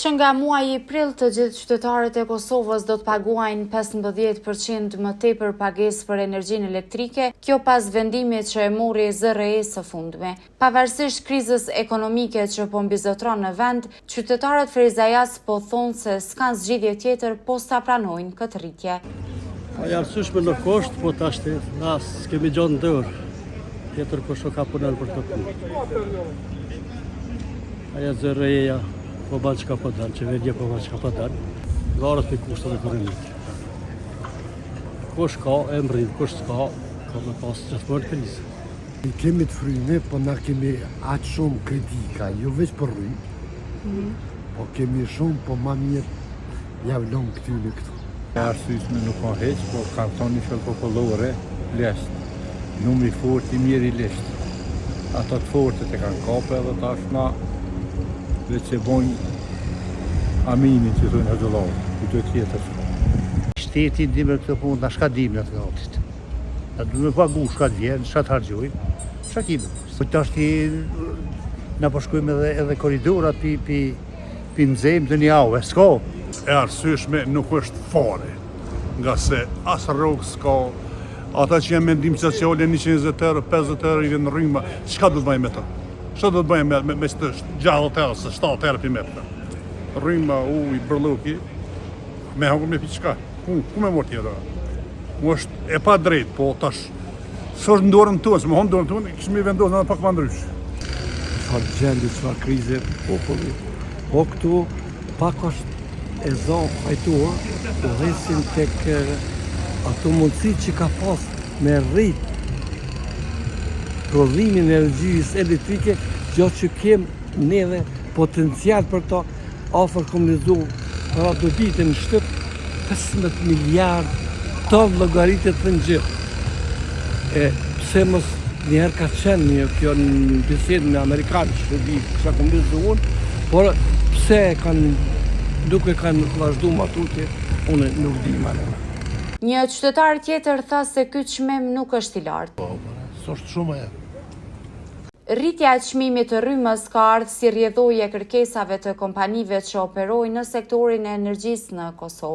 Që nga muaji prill të gjithë qytetarët e Kosovës do të paguajnë 15% më tepër pagesë për energjinë elektrike, kjo pas vendimit që e mori ZRRE së fundmi. Pavarësisht krizës ekonomike që po mbizotëron në vend, qytetarët ferizajas po thonë se s'kanë zgjidhje tjetër pos ta pranojnë këtë rritje. Po e arsyeshme nuk është, po tashti na s'kemi gjo në dorë. Tjetër kush ka punon për këtë punë. Aja ZRRE-ja po ban çka po don, qeveria po ban çka po don. Varet prej kushteve ekonomike. Kush ka e mrrin, kush s'ka, ka me pas gjithmonë krizë. I kemi të fryme, po na kemi aq shumë kritika, jo veç për rrymë, mm. po kemi shumë, po ma mirë ja vlon këtyne këtu. E arsyeshme nuk ka hiç, po kanë thonë një fjalë popullore, lesht. Numri i fort i mirë i lisht. Ata të fortët e kanë kapë edhe tash na veç e bojnë aminin që thonë hoxhallarët, kujto tjetër s'ka. Shteti di me këto punë, na shka dim në të gatit. Na du me pagu shka të vjen, shka të hargjojnë, shka kime. Po tash ti na po shkojmë edhe edhe korridorat pi pi pi nxejmë të një javë, s'ka. E arsyeshme nuk është fare, nga se as rrogë s'ka, ata që janë me ndihmë sociale 120 euro, 50 euro i vjen rryma, çka do të bëjmë me to? Çka do të bëjmë me me, me të 60 euro, se 70 euro pi merr. Rryma, uji, bërlloki, me hangër me pi çka? Ku ku me marr tjetër? Mu është e padrejtë, po tash s'është në dorën tonë, se me konë n'dorën tonë, kishim i vendosur edhe pak më ndryshe. Çfarë gjendje, çfarë krize populli. Po këtu pak është e zonë fajtor, udhëheqësin tek ato mundësi që ka pas me rrit prodhimin e energjisë elektrike, gjë që kem neve potencial për to, afër kom lexu para do ditë në shtyp 15 miliard ton llogaritet të gjithë. E pse mos njëherë ka qenë një kjo në bisedë me amerikanë, që di kësha kom lexu unë, por pse e kanë nuk e kanë vazhdu ma tutje, unë nuk di ma në. Një qytetar tjetër tha se ky çmim nuk është i lartë. Po, po, s'është shumë ajo. Rritja e çmimit të rrymës ka ardhur si rrjedhojë e kërkesave të kompanive që operojnë në sektorin e energjisë në Kosovë.